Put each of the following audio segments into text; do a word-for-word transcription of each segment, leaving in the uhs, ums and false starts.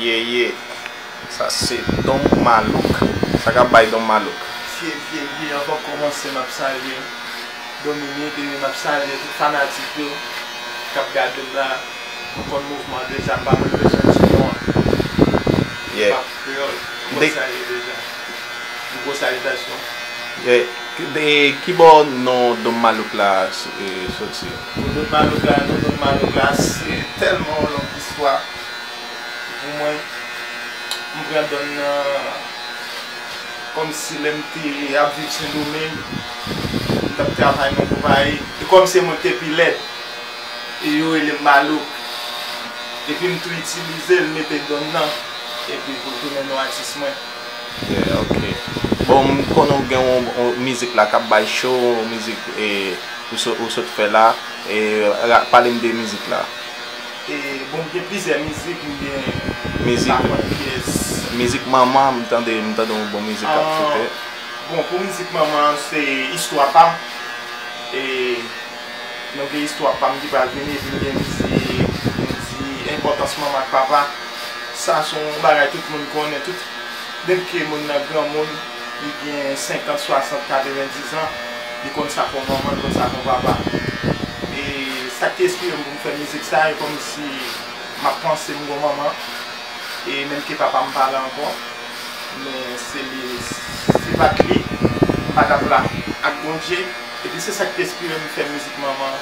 Ye, ye. Sa se Don Malouk. Sa k ap bay Don Malouk? Vye, vye, vye, anvan kòmanse, m ap salye Dominique, epi m ap salye tout fanatik yo k ap gade m la. M konn mouvman an deja, m pa menm bezwen di non an. Yeah. M ap kreyòl, m konn sa ye deja. Yon gwo salitasyon. Yeah. De kibò non Don Malouk la soti? Non Don Malouk la, non Don Malouk la, se tèlman yon long istwa pou mwen. M pran Don nan kòmsi lè m te ap viv Sendomeng, m t ap travay nan konpayi. E kòm se mwen ki te pi lèd, e yo rele m Malouk. Epi m tou itilize l, mete Don nan, epi pou l tounen non atis mwen. Yeah, ok. Bon, m konnen w gen yon, yon mizik la k ap bay cho, yon mizik e, ou, sot, ou sot fè la. E, ra- pale m de mizik la. E, bon, m gen plizyè mizik, m gen Mizik, pa kont pyès. Mizik manman, m tande, m tande yon bon mizik k ap choute. Bon, pou mizik manman, se istwa pa m. E, Nou gen istwa pa m ki pral vini, epi m gen mizik, nou di enpòtans manman ak papa. Sa se yon bagay tout moun konnen, tout, depi ke moun nan granmoun, li gen senkant, swasant, katrevendiz an, li konn sa k yon manman, li konn sa k yon papa. E sa k te enspire m pou m fè mizik sa, e kòmsi m ap panse m gon manman, e menm ke papa m pa la ankò, men se li, si pa t li, m pa t ap la, ak Bondye. Epi se sa k te enspire m fè mizik manman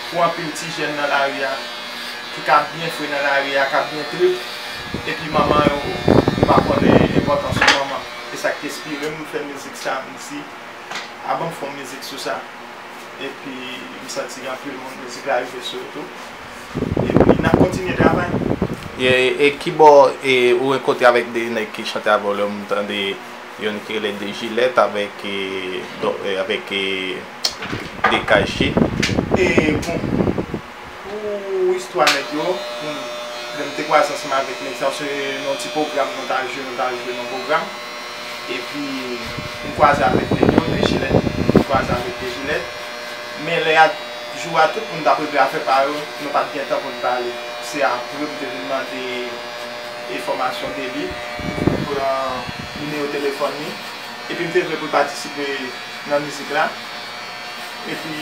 pou anpil ti jèn nan lari a, ki ka byen fre nan lari a, ka byen trip, epi manman yo, yo pa konnen enpòtans yon manman. E sa k te enspire m fè mizik sa, m di, a ban m fè yon mizik sou sa. Epi m santi gen anpil moun mizik la rive sou yo tou. Epi n ap kontinye travay. Yeah, e kibò e, ou rankontre avèk de nèg ki chante avè w, lè m tande youn ki rele De Jilèt avèk e, do, e, avèk e, De Kache? E bon, pou istwa nèg yo, pou m, lè m te kwaze ansanm avèk nèg sa yo, se nan yon ti pwogram nou t al jwe, nou t al jwe nan yon pwogram. Epi m kwaze avèk nèg yo, De Jilèt, m kwaze avèk De Jilèt. Men lè a, jou a, tout moun t ap regle afè pa yo, nou pa t gen tan pou n pale. Se apre m te vin mande enfòmasyon de li, m pran nimewo telefòn li, epi m te vle pou l patisipe nan mizik la. Epi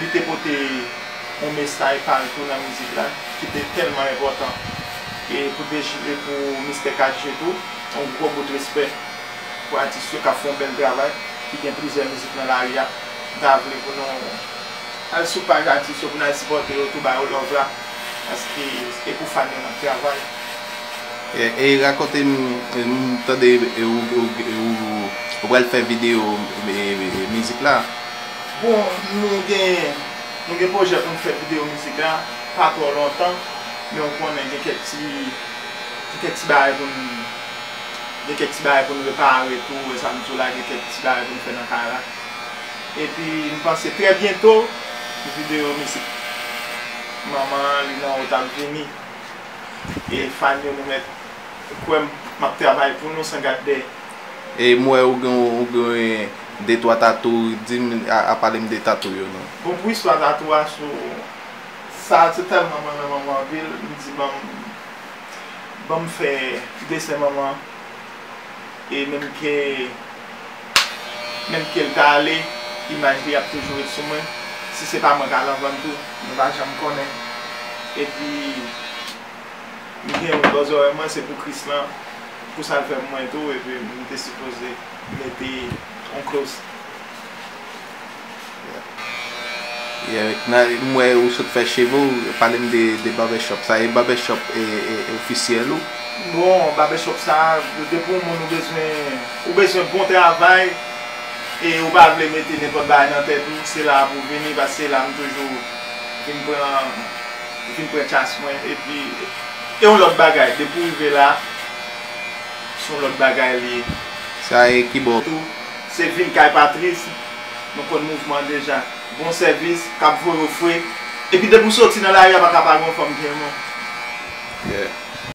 li te pote yon mesaj pa l tou nan mizik la, ki te tèlman enpòtan. E pou Dejile, pou Mistè Kat Je tou, yon gwo bout respè pou atis yo k ap fè yon bèl travay, ki gen plizyè mizik nan lari a. M ta vle pou nou al sou paj atis yo, pou n al sipòte yo tou, ba yo love la. Paske e pou fan yo n ap travay. E, e rakonte m, m tande e ou, ou, ou, ou pral fè videyo e, e, mizik la. Bon, nou gen, nou gen pwojè pou n fè videyo mizik la, pa twò lontan, men ou konnen gen kèk ti, gen kèk ti bagay pou n, gen kèk ti bagay pou n repare tou, e sa m di w la, gen kèk ti bagay pou n fè nan kay la. Epi m panse trè byento, videyo mizik manman an, li nan wout ap vini. E fan yo, nou mèt kwè m, m ap travay pou nou san gad dèyè. E m wè ou gen, ou gen de twa tatou, di m, a, a pale m de tatou yo non. Bon, pou istwa tatou a, sou, sa se tèlman manman, manman anpil, m di ban m, ban m fè desen manman. E menm ke, menm ke l ta ale, imaj li ap toujou ret sou mwen. Si se pa mwen k al anvan l tou, nou pa janm konnen. Epi, m gen youn bò zòrèy mwen, se pou Kris lan, pou sa l fè pou mwen tou, epi m te sipoze mete yon close. Yeah, m wè ou sot fè cheve w, pale m de, de barbershop. Sa e barbershop e, e, e ofisyèl ou? Bon, barbershop sa, depi yon moun ou bezwen, ou bezwen bon travay, e ou pa vle mete nenpòt bagay nan tèt ou, se la pou w vini, paske se la m toujou vin pran, vin pran tchas mwen, epi, e yon lòt bagay, depi w rive la, se yon lòt bagay li ye. Sa e kibò? Tou, se vin kay Patrice, nou konn mouvman an deja. Bon sèvis, k ap voye w fre. Epi depi w soti nan lari a, pa ka pa gen yon fanm ki renmen w.